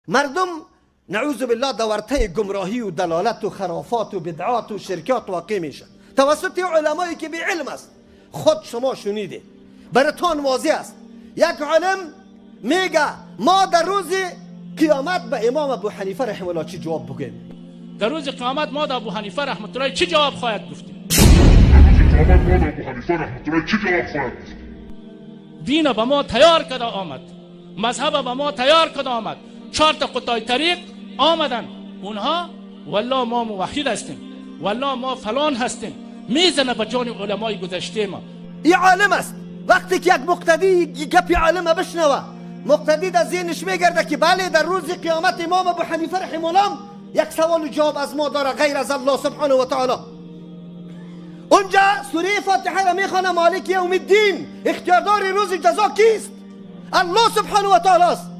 مردم نعوذ بالله در ورطه گمراهی و دلالت و خرافات و بدعات و شرکات واقع میشه توسط علمایی که بی علم است. خود شما شنیده، براتان واضح است. یک عالم میگه ما در روز قیامت به امام ابو حنیفه رحمه الله چی جواب بگیم؟ در روز قیامت ما در ابو حنیفه رحمت الله چی جواب خواهد گفتیم؟ دین به ما تیار کرده آمد، مذهب به ما تیار کرده آمد، چهار تا قطای طریق آمدن اونها، والله ما موحد هستیم، والله ما فلان هستیم، میزنه به جان علمای گذشته ما. این عالم است. وقتی که یک مقتدی گپی عالم بشنوه، مقتدی در ذهنش میگرده که بله در روز قیامت امام ابو حنیفه رحمه الله یک سوال و جواب از ما داره غیر از الله سبحانه و تعالی. اونجا سوره فاتحه را میخوانه، مالک یوم الدین، اختیاردار روز جزا کیست؟ الله سبحانه و تعالی است.